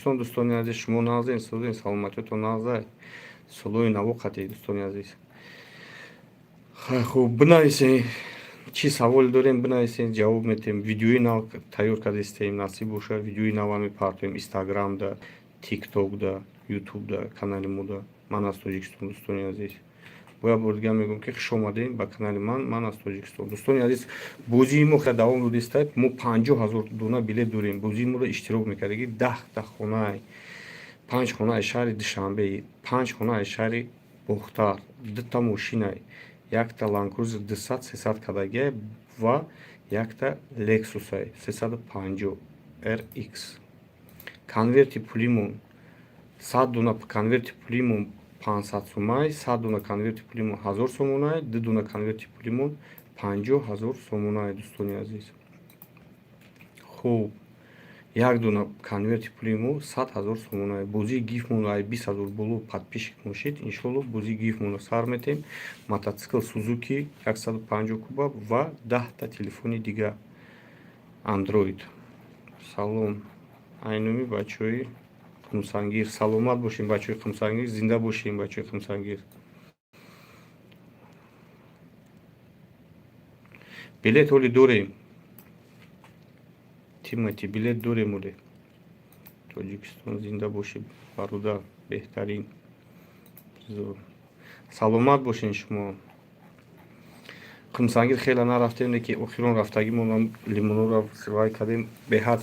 Дӯстони азиз, шумо нағзен, созен, саломатиётон нағзай. Солои наво қатӣ, дӯстони азиз. Хуб, бинависен, чӣ саволе дорем, бинависен, ҷавоб метем. Видеои нав тайёр кардастем, насиб боша, видеои нава мепартоем Инстаграмда, Тиктокда, Ютубда, канали мода. Ман аз Тоҷикистон, дӯстони азиз. Бо як бор дигар мегӯям, ки хуш омадем ба канали ман, ман аз Тоҷикистон. Дӯстони азиз, бозии мо хеле давом додиста, мо 50 000 дона билет дорем. Бозии моро иштирок мекардагӣ 10та хонаи, панҷ хонаи шаҳри Душанбе, панҷ хонаи шаҳри Бохтар, дута мошинай, якта Ландкрузер 200 300 кадагия ва якта Лексусай 350 RX. Конверти пулимон, 100 дона конверти пулимон 500 сумай, 100 дона конверти пулимон 1000 сомонай, ду дона конверти пулимон 50 000 сомонай, дӯстони азиз. Хуб, як дона конверти пули мо 100 000 сомонай. Бозии гифмон ай 20 000 боло подписчик мошид, иншолло, бозии гифмонро сар метем. Мотоцикл Сузуки 150 куба ва 10та телефони дига Андроид. Салом айнуми бачаҳои Қумсангир, саломат бошем, бачаҳои Қумсангир, зинда бошем, бачаҳои Қумсангир. Билет ҳоли дорем, Тимати, билет дорем оле. Тоҷикистон зинда бошӣ, бародар, беҳтарин. Саломат бошен шумо. Қумсангир хеле нарафтем, ки охирон рафтагимон лимонора вай кардем. Беҳад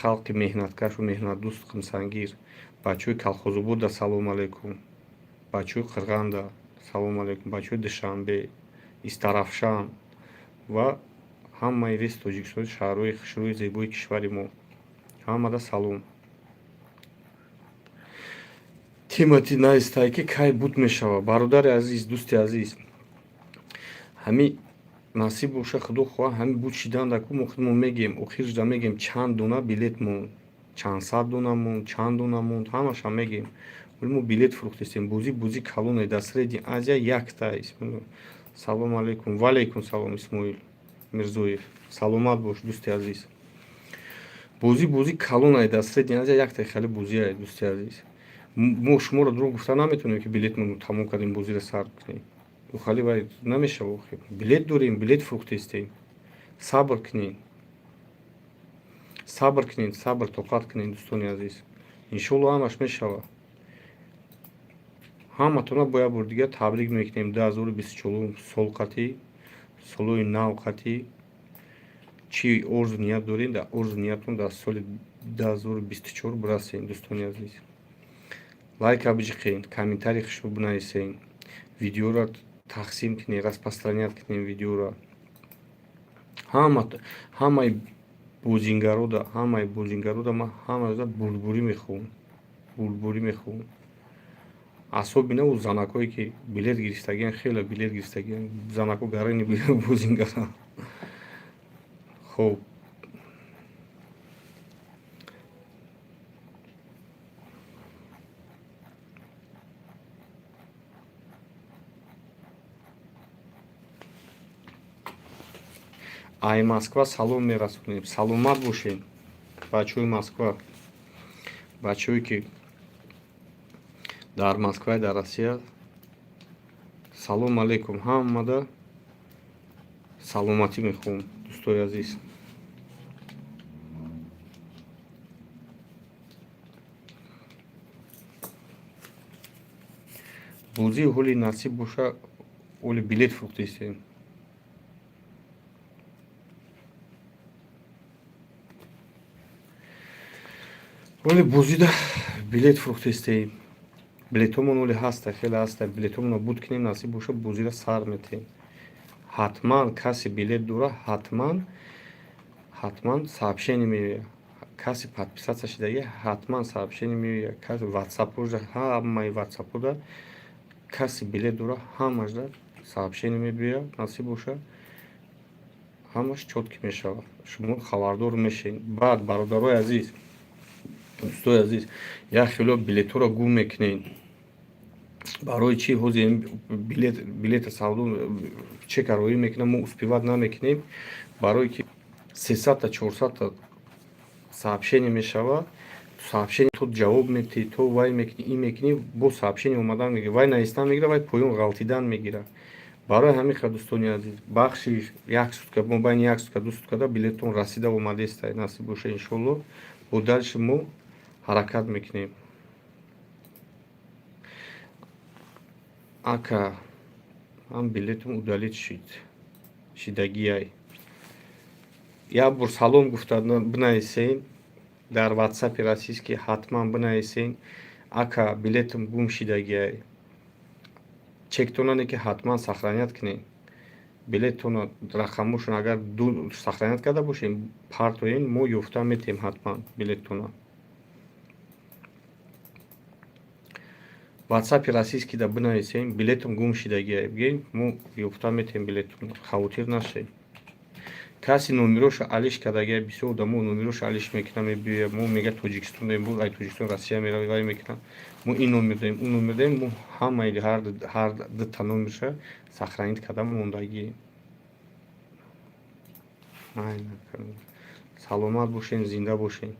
халқи меҳнаткашу меҳнатдӯст Қумсангир. Бачаҳои Калхозобода салом алейкум, бачаҳои Қирғанда салом алейкум, бачаҳои Душанбе, Истарафшан ва ҳамаи весь Тоҷикистон, шаҳрҳои хушрӯи зебои кишвари мо, ҳамада салом. Тимати наистай, ки кай буд мешавад, бародари азиз, дӯсти азиз. Ҳами насиб боша, худо хоҳа, ҳами буд шидан даку мо худмон мегем, охиршда мегем, чанд дона билет монд, чанд сад дона монд, чанд дона монд, ҳамаша мегем. Вале мо билет фурӯхтестем. Бозӣ бозӣ калоне, дар Средний Азия якта. Салому алейкум, ваалейкум салом, Исмоил Мирзоев, саломат бош, дӯсти азиз. Бозӣ бозӣ калонае, дар Средний Азия якта хеле бозиае, дӯсти азиз. Мо шуморо дурӯғ гуфта наметавонем, ки билетмонро тамом кардем, бозиро сар кунем. Хали вай намешава. Охир билет дорем, билет фурӯхтестем. Сабр кунем, сабр кунем, сабр тоқат кунем, дӯстони азиз, иншоалло, ҳамаш мешавад. Ҳаматона бо як бор дигар табрик мекунем 2024 сол қатӣ, солҳои нав қатӣ. Чӣ орзу ният дорем, дар орзу ниятон дар соли 2024 бирасем, дӯстони азиз. Лайка биҷиқен, комментарий хушро бинависен, видеоро тақсим кунед, распространять кунем видеоро. Ҳамаи бозингарода, ҳамаи бозингарода ман ҳамада бурдборӣ мехоҳам, бурдборӣ мехоҳам. Особенно у занакое, ки билет гирифтагиан, хеле билет гирифтагиан занако, гарани бозингара. Хуб, ай Москва салом мерасонем. Саломат бошед, бачаҳои Москва, бачаҳое, ки дар Москваи, дар Россия. Салом алейкум, ҳамада саломатӣ мехоҳам, дӯстои азиз. Бозии ҳоли насиб боша, оли билет фурӯхтестем. Оли бозида билет фурӯхтестем, билетҳомон оли ҳаста, хеле ҳаста. Билетҳомонро буд кунем, насиб боша, бозиро сар метем. Ҳатман касе билет дора, ҳатман, ҳатман сообщение меояд. Касе подписаться шудагӣ, ҳатман сообщение меояд. Касе ватсапода, ҳамаи ватсапода касе билет дора, ҳамашда сообщение мебиёяд. Насиб боша, ҳамаш чётко мешавад, шумо хабардор мешед. Баъд, бародарои азиз, дӯстои азиз, як хело билетҳоро гум мекунед. Барои чӣ ҳозир билета савдо чека роӣ мекунам, мо успевать намекунем? Барое ки 300-та, 400-та сообщение мешавад. Сообщение то ҷавоб метиҳӣ, то вай мекунӣ, ин мекунӣ, бо сообщение омадан мегира, вай навистан мегира, вай поён ғалтидан мегира. Барои ҳамин ха, дӯстони азиз, бахши як сутка, мобайни як сутка, 2 суткада билеттон расида омадеста, насиб боша, иншолло. Бо дальше мо ҳаракат мекунем. Ака, ҳам билетам удалить шид, шидагиай. Як бор салом гуфта бинависен дар ватсапи российский, ҳатман бинависен: ака, билетам гум шидагиай. Чектонане ки ҳатман сохранять кунед билеттона, рақамошон агар сохранять карда бошем, партоен, мо ёфта метиҳем ҳатман билеттона. Ватсапи российскийда бинависем: билетам гум шидагиай, бигӯем, мо ёфта метиҳем билеттона, хавотир нашед. Каси номероша алиш кардагиай, бисёр одамо номероша алиш мекунад, мебиёяд, мо мега Тоҷикистон дорем, бо ай Тоҷикистон Россия меравад, вай мекунад, мо ин номер дорем, он номер дорем, мо ҳамаи ҳар дута номерша сохранить карда мондагием. Саломат бошен, зинда бошен,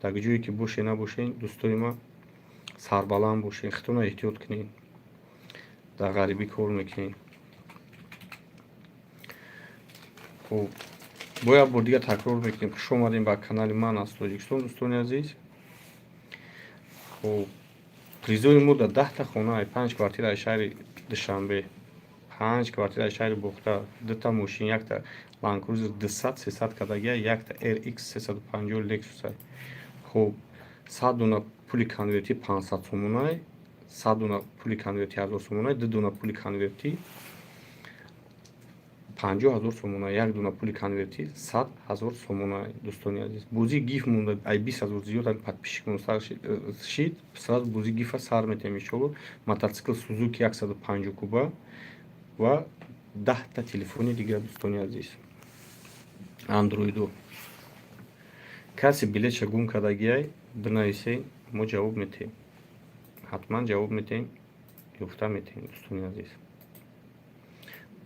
дар ҷое ки боше набошен, дӯстои ман, сарбаланд бошен, худтонро эҳтиёт кунед, дар ғарибӣ кор мекунед. Хуб, бо як бор дигар такрор мекунем: хуш омадем ба канали ман аз Тоҷикистон, дӯстони азиз. Хуб, призои мо дар 10-та хона, панҷ квартираи шаҳри Душанбе, панҷ квартираи шаҳри Бохтар, дута мошин, якта Ланд Крузер 200 300 кардагия, якта RX 350 Лексусай. Хуб, 100 дона пули конверти 500 сомонай, 100 дона пули конверти 1000 сомонай, ду дона пули конверти 50 000 сомона, як дона пули конверти 100 000 сомона. Дӯстони азиз, бозии гиф монда, ай 20 000 зиёд подписчикмон сар шид, сразу бозии гифа сар метаҳем, иншолло. Мотоцикл Сузуки 150 куба ва 10-та телефони дигар, дӯстони азиз, андроидо. Касе билетша гум кардагиай, бинависед, мо ҷавоб метиҳем, ҳатман ҷавоб метиҳем, ёфта метиҳем, дӯстони азиз.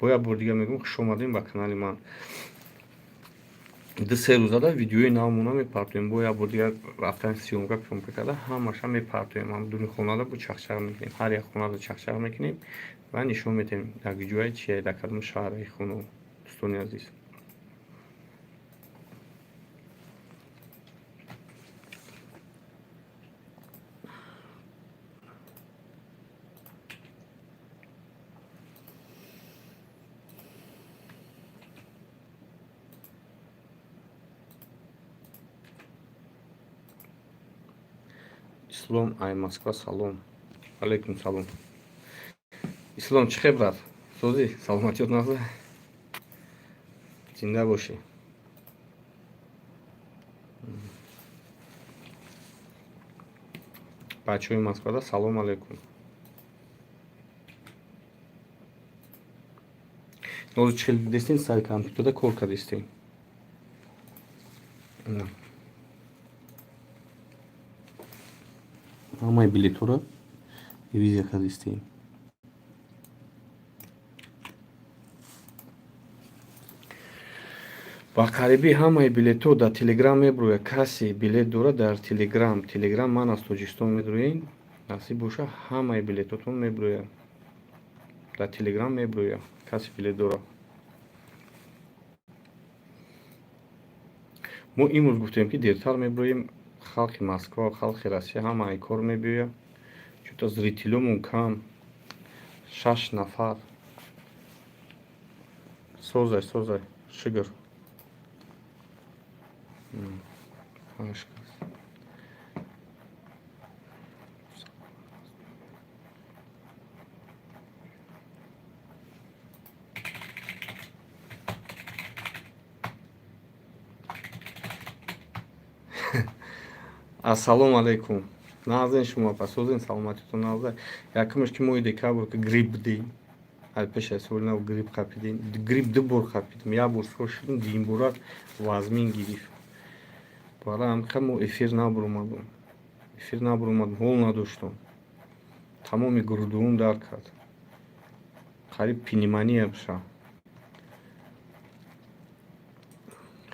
Бо як бор дигар мегӯям: хуш омадем ба канали ман. 2-3 рӯзада видеои навмона мепартоем. Бо як бор дигар рафтан съёмка пёмка карда, ҳамаша мепартоем. Ҳам дуни хонада бо чахчах мекунем, ҳар як хонада чахчах мекунем ва нишон метиҳем, дар ҷое чия, дар кадом шаҳраи хоно, дӯстони азиз. Ислом ай Москва, салом. Алейкум салом, Ислом. Чӣ хел, брат, созӣ, саломатиёт нағза, зинда бошӣ. Бачаҳои Москвада салом алейкум. Ҳозир чӣ хел дидестен, сари компютерда кор кардистем. Ҳамаи билетҳоро ревизия кардистем. Ба қарибӣ ҳамаи билетҳо дар Телеграм меброяд. Касе билет дорад, дар Телеграм ман аз Тоҷикистон медроем, насиб боша, ҳамаи билетҳотон меброяд, дар Телеграм меброяд. Касе билет дорад, мо имрӯз гуфтем, ки дертар меброем. Халқи Москва, халқи Россия ҳама ай кор мебиёяд. Чӯта зрителёмон кам, шаш нафар. Созай, созай, шукр. Панҷ кас. Ассалому алайкум, нағзен шумо, апа, созен, саломатитон нағза? Якумаш ки моҳи декабр ки грипп будем, ай пеш аз соли нав грипп қапидем. Грипп ду бор қапидем, як бор соз шудем, дуюм бора вазмин гирифт. Барои ҳамин мо эфир набуромадем, эфир набуромадем, ҳол надоштам, тамоми гурдуум дард кард, қариб пневмония бишам.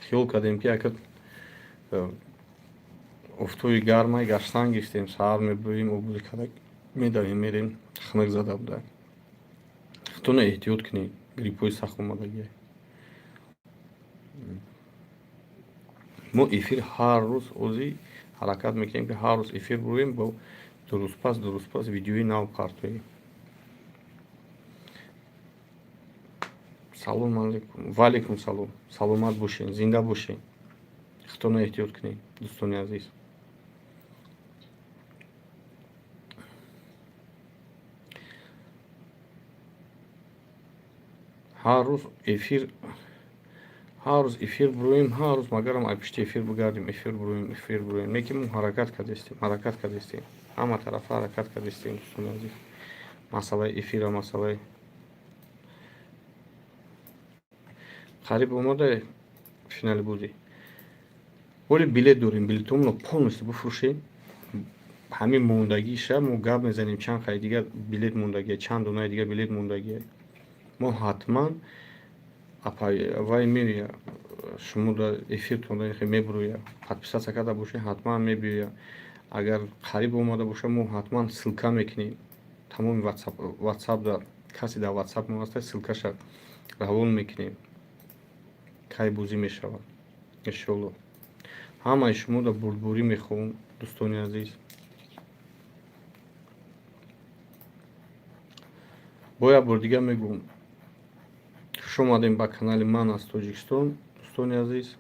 Хиёл кардем, ки ака Офтоби гармай, гаштан гирифтем. Саҳар мебурем, обузи када медавем, мерем. Хунук зада буда. Худтона эҳтиёт кунед, гриппҳои сахт омадагия. Мо эфир ҳар рӯз озӣ ҳаракат мекунем, ки ҳар рӯз эфир бурем, бо 2 рӯз пас, 2 рӯз пас видеои нав партоем. Салом алейкум. Ва алейкум салом. Саломат бошед, зинда бошед. Худтонро эҳтиёт кунед, дӯстони азиз. Ҳар рӯз эфир, ҳар рӯз эфир буроем, ҳар рӯз магарам ай пишти эфир бигардем, эфир буроем, эфир буроем. Не ки мо ҳаракат кардастем, ҳаракат кардастем. Ҳама тарафа ҳаракат кардастем, дӯстони азиз. Масъалаи эфира, масъалаи қариб омада финали бозӣ. Ҳоли билет дорем, билетҳомонро полностью бифурӯшем. Ҳамин мондагиша мо гап мезанем, чанд қай дигар билет мондагия, чанд донаи дигар билет мондагия. Мо ҳатман вай меоя, шумо дар эфиртон мебуроя. Подписаться карда бошед, ҳатман мебиёя. Агар қариб омада боша, мо ҳатман ссылка мекунем. Тамоми WhatsApp дар касе дар WhatsApp мо ҳаста, ссылкаша равон мекунем. Кай бозӣ мешавад. Иншолло. Ҳамаи шумо дар бурдборӣ мехоҳам, дӯстони азиз. Бо як бор дигар мегӯям, хуш омадем ба канали ман аз Тоҷикистон, дӯстони азиз.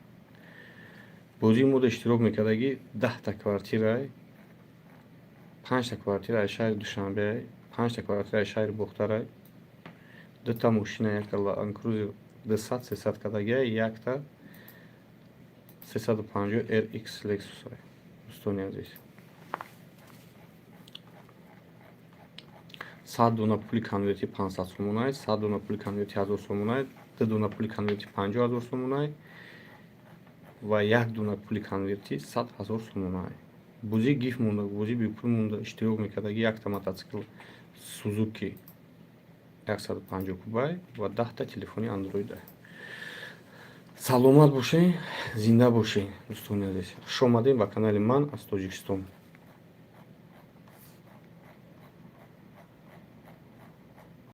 Бозии мода иштирок мекардагӣ 10та квартирай, панҷта квартира аз шаҳри Душанбеай, панҷта квартира аз шаҳри Бохтарай, дута мошина, якта Land Cruiser 200 300 кардагиай, якта 350 RX Lexus-ай, дӯстони азиз. 100 дона пули конверти 500 сомонай, 100 дона пули конверти 1000 сомонай, 2 дона пули конверти 50 000 сомонай ва як дона пули конверти 100 000 сомонай. Бозӣ гифт монда, бозӣ бепул монда, иштирок мекардаги якта мотоцикл Сузуки 150 кубай ва 10та телефони андроида. Саломат бошед, зинда бошед, дӯстони азиз. Хуш омадем ба канали ман аз Тоҷикистон.